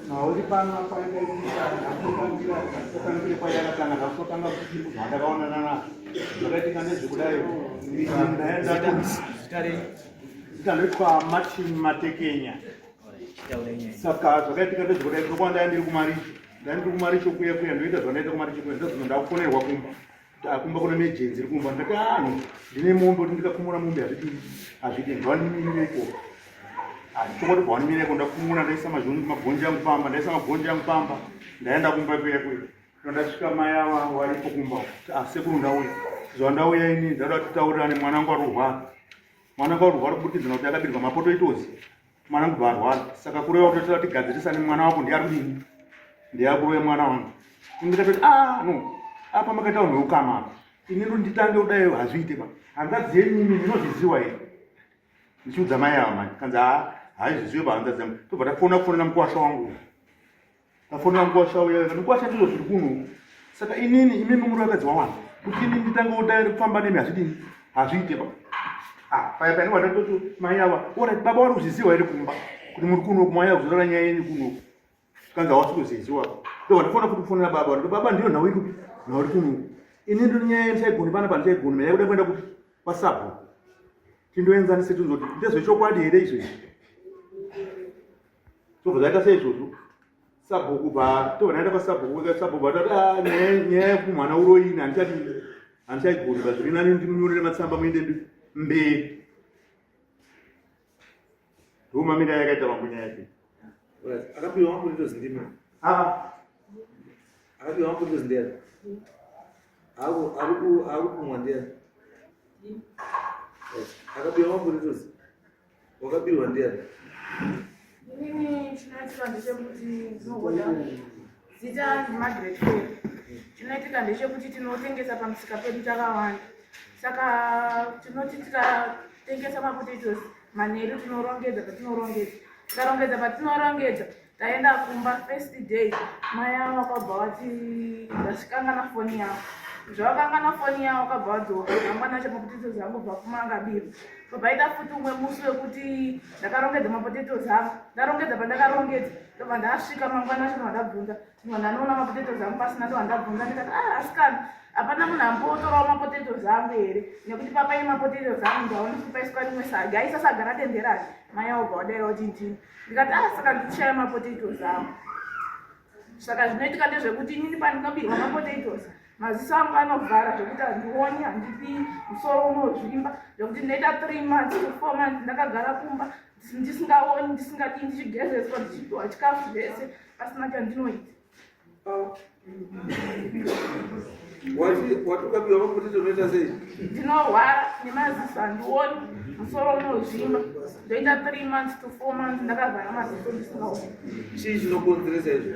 Nauri pano apa yakaitika kwayakatanga ndakutotanga kuti zvandakaonana nazvo zvakaitika ndezvekudai ndaenda Martin Matekenya saka zvakaitika ndezvekudai ndokuva ndaya ndiri kumaricho ndaya ndiri kumaricho kuya kuya ndoita zvandaita kumaricho kuya ndozvino ndakufonerwa kumba kumba kuna mejenzi iri kumba ndati ano ah, ndine mombe kuti ndikakumura mombe hazvidii hazvidi ndovandimirire ikoko chokwadi bva wandimirira iko ndakumura ndaisa mazhoni magonji angu pamba ndaisa magonji angu pamba ndaenda kumba kuya kuya ndasvika mai ava varipo kumba asekuru ah, ndauya zvandauya ini ndada titaurirane mwana wangu arurwara mwana wangu arurwara kuburikidza nokuti akabirwa mapoto itozi mwana wangu arwara saka kureva kuti toda tigadzirisane mwana wako ndiye ari kudini ndiye akuroya mwana wangu ndikatoti ah no apa makaita vanhu veukama apa ini ndo nditange kudai hazviite ba hanzvadzi yenyu imi ndinozviziwa here ndichiudza mai ava mani kanzi ha haizviziwe pahanzvadzi yangu tobva tafona kufonera mukuwasha wangu Ndafonera mukwasha uya kana mukwasha ndizvo zviri kuno. Saka inini imimi muri vakadzi wawana kuti inini nditange kudai kufamba nemi hazvidini hazviite ba. Ah, paya paya ndobva ndatoti mai ava alright baba vari kuzviziva here kumba kuti muri kuno kumaya kuzotora nyaya yenyu kuno. Kanzi hawasi kuzviziva. Ndobva ndafona futi kufonera baba ndoti baba ndiyo nhau iri kupi nhau iri kuno. Ini ndiri nyaya yendichaigoni panapa handichaigoni nyaya yekuda kuenda kupi kwasabhu. Tindoenzanise tinzoti ndezvechokwadi here izvo izvi. Tobva zvaita seizvozvo sabhuku bva tobva ndaenda kwasabhuku wega sabhuku vatati ah, nyaya yekumwana uroyi ini handichadi handichaigoni ba zviri nani ndimunyorere matsamba muende mberi ndomamira yakaita vangu nyaya yake akapiwa wangu nditozi ndimi ah. akapiwa wangu nditozi ndiyani akupumwa ndiyani akapiwa wangu nditozi Wakabirwa ndiani? Inini chinoitika ndechekuti ndinogoda zita ndiMargaret Fair. Chinoitika ndechekuti tinotengesa pamusika pedu takawanda. Saka tinoti tikatengesa mapotatoes manheru tinorongedza patinorongedza. Tikarongedza patinorongedza Taenda kumba first day mai avo vakabva vati ndasvikangana foni yavo zvavakangana foni yavo vakabva vadzoka mangwana acho mapotatoes angu bva kumangabiro papaita futi umwe musi wekuti ndakarongedza mapotatoes angu ndarongedza pandakarongedza ndobva ndasvika mangwana acho ndobva ndabvunza ndobva ndanoona mapotatoes angu pasina ndobva ndabvunza ndikati ah asikana hapana munhu ambotorawo mapotatoes angu here nekuti papaine mapotatoes angu ndaona kuti paiswa rimwe saga aisa saga ratenderani mai avo bva wadaira kuti ndini ndikati ah saka ndikushaya mapotatoes angu saka zvinoitika ndezvekuti inini pandinobirwa mapotatoes maziso angu anovhara zvekuti handioni handidi musoro unozvimba zvekuti ndinoita three months to four months ndakagara kumba ndisingaoni ndisingadii ndichigezeswa ndichipiwa chikafu zvese pasina chandinoita Wati ukapiwa mapotato unoita sei? Ndinorwara nemaziso handioni, musoro unozvimba. Ndoita 3 months to 4 months ndakavhara maziso ndisingaoni. Chii chinokonzeresa izvo?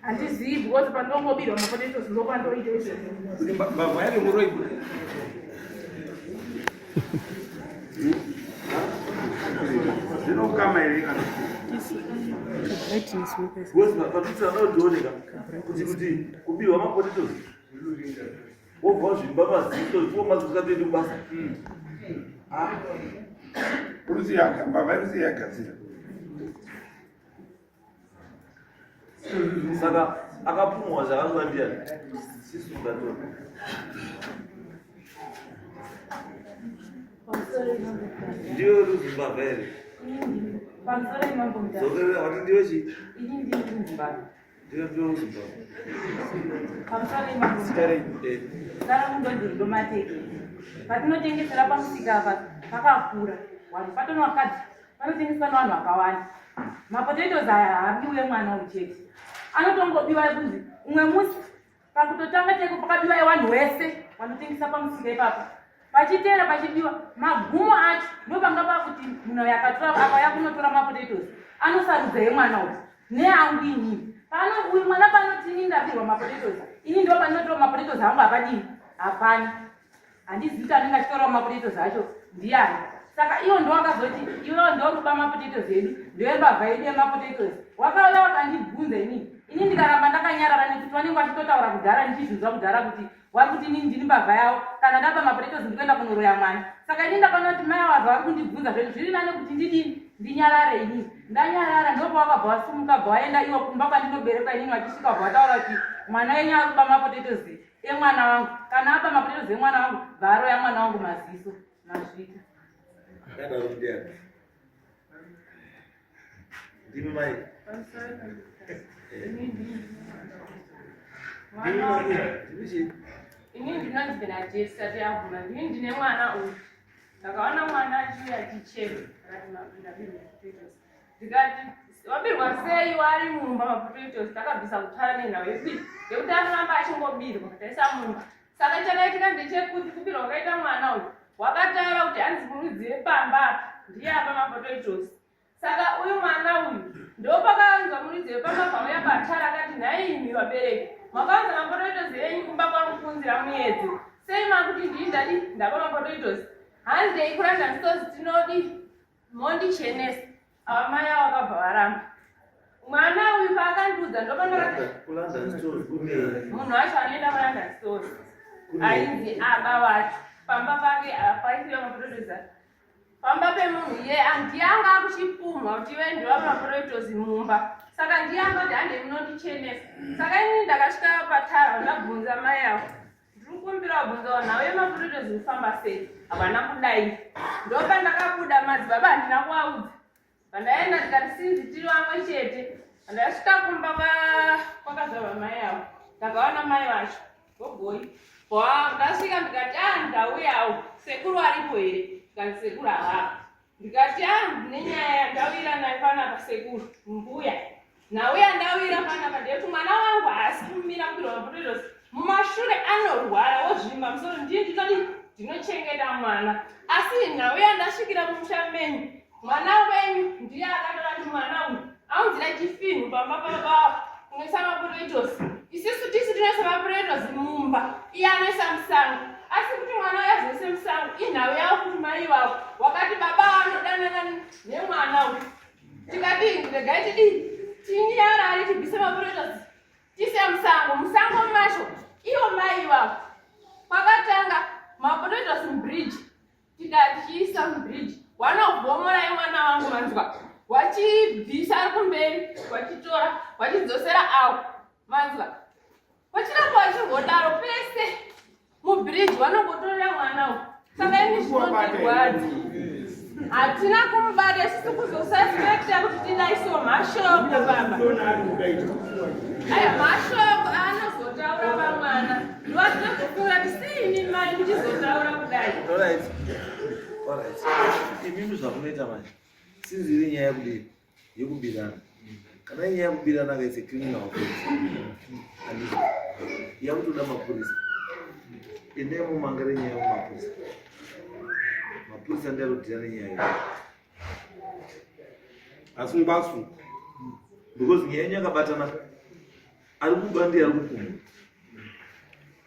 Handizivi because pandongobirwa mapotatoes ndopandoita izvozvo. Kuti mbavha yave muroyi. Zvinokama here kana Because mapitsa anotioneka kuti kuti kubirwa mapotatoes wobva wazvimba maziso four months usatoendi kubasa. Ah. Uruzi mbavha iruzi yagadzira. Saka akapumwa zvakangwa ndiyani? Sisu ndatora. Ndiwe ruzi mbavha here? Dzokerera wati ndiwe chii? Ndiwe ndiwe ruzi mbavha. Eh. Patinotengesera pamusika apa pakakura vanhu patonwakadzi Panotengeswa nevanhu vakawanda. Mapotatoes aya haabiwe mwana uyu chete. Anotongobiwa kunzi umwe musi pakutotanga chaiko pakabiwa evanhu wese vanotengesa pamusika ipapo. Pachiteera pachibiwa magumo acho ndopanga pakuti munhu uyu akatora akauya kunotora mapotatoes anosarudza yemwana uyu neangu inini. Pano uyu mwana panoti ini ndabirwa mapotatoes ini ndo panotora mapotatoes angu apadini hapana. Handizivi kuti anenge achitorawo mapotatoes acho ndiyani. Saka iwo ndo wakazoti iwewo ndokuba mapotatoes edu, ndiwe mbavha yedu yemapotatoes. Wakauya wakandibvunza inini, ini ndikaramba ndakanyarara nekuti vanenge vachitotaura kudhara ndichizvinzwa kudhara kuti wari kuti inini ndini mbavha yavo, kana ndaba mapotatoes ndikuenda kunoroya mwana. Saka ini ndakaona kuti mai ava zvavari kundibvunza zvedu zviri nane kuti ndidini, ndinyarare inini. Ndanyarara ndopawakabva wasimuka bva waenda iwo kumba kwandinoberekwa inini, vachisvika bva wataura kuti mwana wenyu ari kuba mapotatoes emwana wangu, kana aba mapotatoes emwana wangu bva aroya mwana wangu maziso. Mazvita. Akadaro ndiani? Ndimi mai. Ini ndinonzi Benadette sati yavhuma. Ndini ndine mwana uyu. Ndakaona mwana achiuya achichema akati ndabirwa potatoes. Ndikati wabirwa sei wari mumba mapotatoes? Takabvisa kutara nenhau yekuti yekuti anoramba achingobirwa taisa mumba. Saka chakaitika ndechekuti kubirwa kwakaita mwana uyu wakataura kuti hanzi muridzi wepamba apa ndiye apa mapotatoes. Saka uyu mwana uyu ndopakaanzwa muridzi wepamba pauya patara akati nhai imi vabereki makaanza mapotatoes enyu kumba kwangu kunzira muedzo sei makuti ndii ndadi ndapa mapotatoes handei kuLondon Stores tinodi mondichenesa. Ava mai avo vakabva varamba mwana uyu paakandiudza ndopanaa munhu wacho anoenda kuLondon Stores ainzi aba wacho pamba pake paisiwa mapotatoes pamba pemunhu iye ndiye anga akuchipumha kuti iwe ndiwa mapotatoes mumba. Saka ndiye anga kuti hande munondichenesa. Saka inini ndakasvika patara ndabvunza mai avo, ndiri kukumbira wabvunza nhau yemapotatoes kufamba sei? Havana kudai. Ndopandakabuda madzibaba handina kuvaudza. Pandaenda ndikati sinzi tiri vamwe chete. Pandasvika kumba kwakazvarwa mai avo ndakaona mai vacho gogoi. Ndasvika ndikati a ndauyawo sekuru aripo here? Ndikati sekuru havapo. Ndikati a ndine nyaya yandauyira nayo panapa sekuru mbuya. Nhau yandauyira panapa ndeyekuti mwana wangu haasi kumira kubirwa mapotatoes mumashure, anorwara wozvimba musoro, ndiye ndinodi ndinochengeta mwana. Asi nhau yandasvikira mumusha menyu, mwana wenyu ndiye akatora kuti mwana uyu aunzira chifinhu pamba pababa kunoisa mapotatoes. Isisu tisu tinoisa mapotatoes mumba, iye anoisa musango. Asi kuti mwana uyu azoise musango inhau yavo kuti mai vavo wakati baba anodanana nemwana uyu. Tikati regai tidii tinyarare tibvise mapotatoes tise musango. Musango macho ivo mai ivavo kwakatanga mapotatoes mubridge, tikati chiisa mubridge wanovhomora yemwana wangu manzwa, wachibvisa ari kumberi wachitora wachidzosera awo manzwa, wachiramba wachingodaro pese mubridge vanongotorera mwana uyu. Saka ini zvinondirwadza, hatina kumubata isusu kuzosuspecta kuti tinaiso mashoko baba aya mashoko aanozotaura pamwana ndiwatinozofunga kuti sei mai muchizotaura kudai. Alright. Alright. Imimi zvamunoita manje. Sinzi iri nyaya yekudii? Yekubirana. Kana inyaya yekubirana ka, it's a criminal offense. Handizvo. Yakutoda mapurisa. Endai mumangare nyaya yemumapurisa. Mapurisa ndiye anodeala nenyaya iyi. Asungwa asungwa. Because nyaya yenyu yakabatana. Ari kuba ndiye ari kupumwa.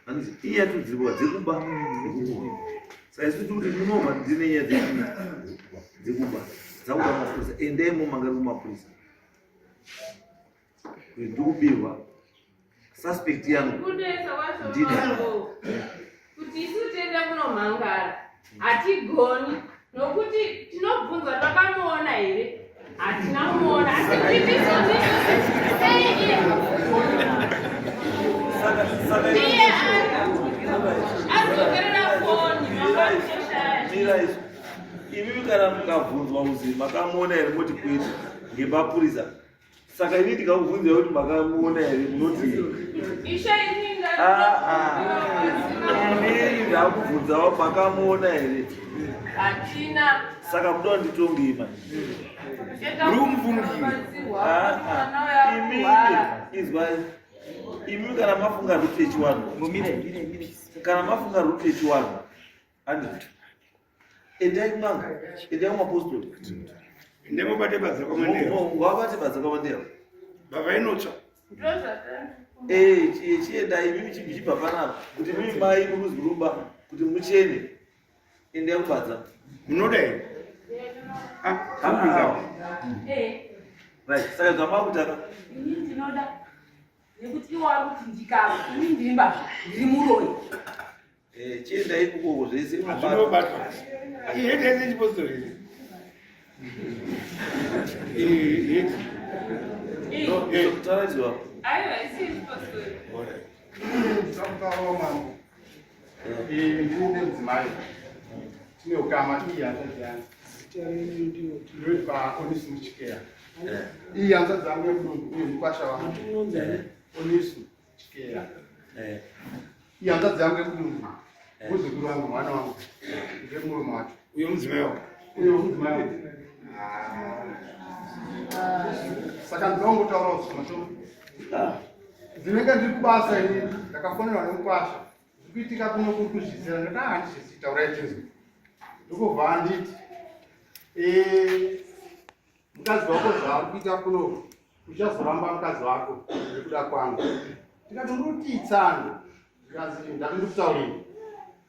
Hanzi iye atodzirwa dzekuba nekupumwa. Saka isu tiri kuti munoma ndine nyaya dzekuba dzakuda mapurisa. Endai mumangare kumapurisa. Kuti ndiri kubirwa. Suspect yangu Kunetsa kwacho ndini. mambo kuti isu tiende kunomhangara hatigoni nokuti tinobvunzwa takamuona here? Hatina kumuona. Asi kuti tizoti sei iye Saka ndiye adzokerera foni mambo. Mira izvo. Imimi kana mukabvunzwa kuzi makamuona here moti kwete ngemapurisa. Saka ini ndikakubvunzai kuti makamuona here munoti Ishe ini Ah, ah. Inini ndakubvunzawo makamuona here? Hatina. Saka muda nditongei manje. Uri kumufungira. Ah, ah. Imimi izwai. Imimi kana mafunga route yechiwanhu. Kana mafunga route yechiwanhu. Handiti. Endai kun'anga, endai kumapostori. Ndemobate badza kwamandera. Ngavabate badza kwamandera. Baba inotsva. Eh, chiendai imimi chibva panapa kuti mimi mai muruzi ruba kuti muchene. Endai kubadza. Munoda here? Ah, ah. Eh. Right, saka zvamakuita Ini ndinoda nekuti iwo ari kuti ndikava ini ndiri mbavha ndiri muroyi. Eh, chiendai ikoko zvese Zvinobatwa. Iheti yese chipostori here? Iheti. Taraidzwa. Aiwa, isi chipostori. Ndakutaurawo mambo. Ndine mudzimai. Tine ukama iyi hanzvadzi yangu. Ndinoitwa Onisimu Chikeya. Iyi hanzvadzi yangu yemudumbu uye mukwasha wangu. Onisimu Chikeya. Iyi hanzvadzi yangu yemudumbu. Muzukuru wangu, mwana wangu. Ndiye murume wacho. Uyo mudzimai wako. Uyo mudzimai wangu. Saka ndinongotaurawo zvishoma shoma. Ndinenge ndiri kubasa ini, ndakafonerwa nemukwasha. Zviri kuitika kuno kuri kuzvizira, ndati ah handizvisi taurai tinzwe. Ndokubva anditi eh, mukadzi wako zvaari kuita kuno uchazoramba mukadzi wako nekuda kwangu. Ndikati ndiri tsano. Ndikazi ndati ndikutaurire.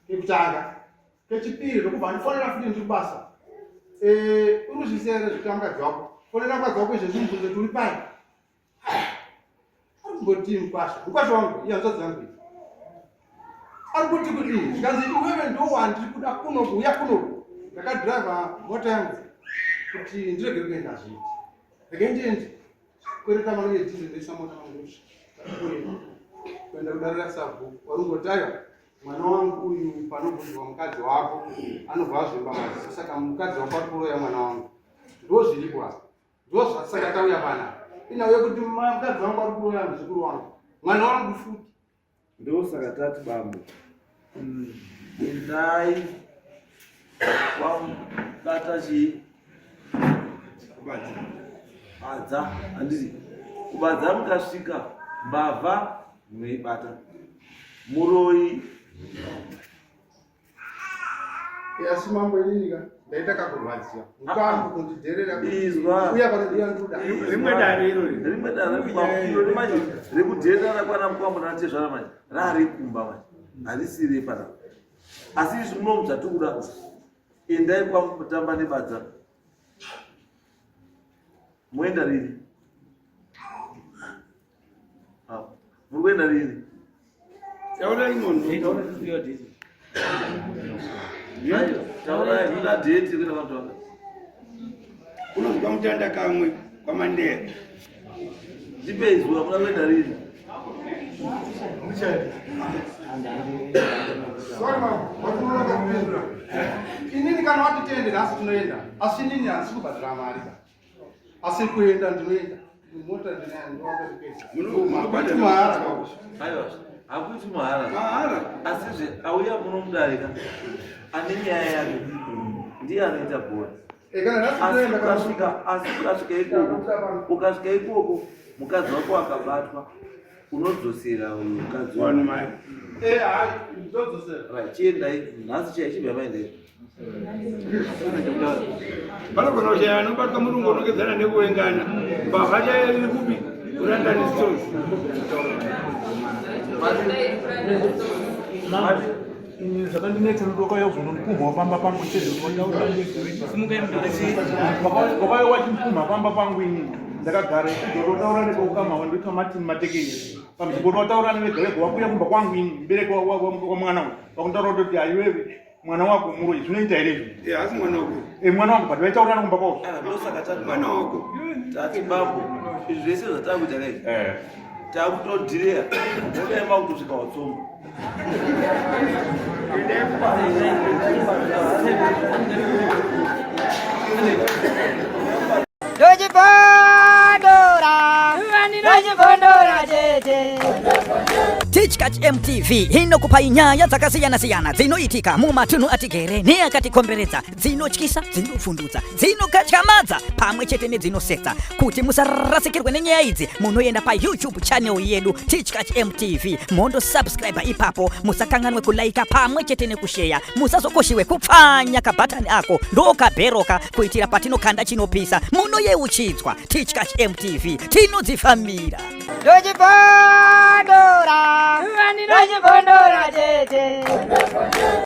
Kekutanga. Kechipiri ndokubva andifonera futi ndiri kubasa. Eh, uri kuzvisiya here zvekuita mukadzi wako? Fonera mukadzi wako izvezvi mubvunze kuti uri pai. Ari kumbotii mukwasha? Mukwasha wangu, iye hanzvadzi yangu iyi. Ari kuti kudii? Zvikanzi iwewe ndo wandiri kuda kunoku, uya kunoku. Ndakadhiraivha mota yangu kuti ndirege kuenda hazviiti. Rege ndiende. Kwereta mari yedhize ndoisa mota mangu ndosvika. Kuenda kudare rasabhuku. Warungoti aiwa mwana wangu uyu panobvunzwa mukadzi wako anobva azvimba maziso saka mukadzi wako ari kuroya mwana wangu. Ndozviripo apa. Ndozvasaka tauya pana. Inauye kuti mukadzi wangu ari kuroya muzukuru wangu. Mwana wangu futi. Ndosaka tati bambo endai kwamubata chii Kubadza. Badza handiti kubadza mukasvika mbavha munoibata muroyi Asi mambo inini ka ndaita kakurwadziwa. Mukwangu kundidherera. Izwa. Uya panodiwa ndoda. Rimwe dare irori. Rimwe dare iro manje rekudherera kwana mukwambo natezvara manje rarikumba manje harisi repana. Asi izvi munomu zvatikuda endai kwamutamba nebadza. Moenda rini? Ah, muri kuenda rini? Taurai munhu. Taurai muda date kuenda kwamutamba. Kunonzwa mutanda kamwe kwaMandera. Ndipei zuva muda kuenda rini? Sorry mama, watunonoka kupindura. Inini kana wati tiende nhasi tinoenda. Asi inini handisi kubhadhara mari ka. Asi kuenda ndinoenda. Mota ndinayo ndowakazvipedza. Munobhadhara mahara. Aiwa, hakuiti mahara. Mahara. Asizve auya muno mudarika ane nyaya yake ndiye anoita bhora. Eh, kana nhasi Asi tinoenda kana ukasvika asi ukasvika ikoko ukasvika ikoko mukadzi wako akabatwa unodzosera uyu mukadzi wako. Vanhu mai. Eh, hayi, ndodzosera. Right, chiendai nhasi chai chibva maendai. Panogona kushaya anobatwa murungu unongedzana nekuvengana. Mbavha chaiyo iri kupi? KuLondon Stores. Mati Ini zvakandinetsa kuti wakauya kuzondipumha pamba pangu chete. Wakauya wachipumha pamba pangu ini ndakagara ichidotaura neveukama wandoitwa Martin Matekenye pamzvimbo unotaura nevega vega wakuya kumba kwangu ini mubereki wa mwana uyu wakuntaura kuti aiwewe mwana wako muroyi zvinoita here izvi? Eh, asi mwana wako. Eh, mwana wangu but vaitaurana kumba kwavo. Ah, ndosaka tati Mwana wako. Tati bambo izvi zvese zvatakuita kai Eh. takutodhireya modai makutosvika watsomba. Ndochibondora, ndochibondora chete. Tichkach MTV inokupai nyaya dzakasiyana-siyana dzinoitika mumatunhu atigere neakatikomberedza, dzinotyisa, dzinofundutsa, dzinokatyamadza pamwe chete nedzinosetsa. Kuti musarasikirwe nenyaya idzi, munoenda paYouTube channel yedu Tichkach MTV mondo subscribe ipapo. Musakanganwe kulaika pamwe chete nekusheya. Musazokoshiwe kupfanya kabhatani ako ndokabheroka kuitira patinokanda chinopisa munoyeuchidzwa. Tichkach MTV tinodzifambira. Ndochibondora, ndochibondora chete.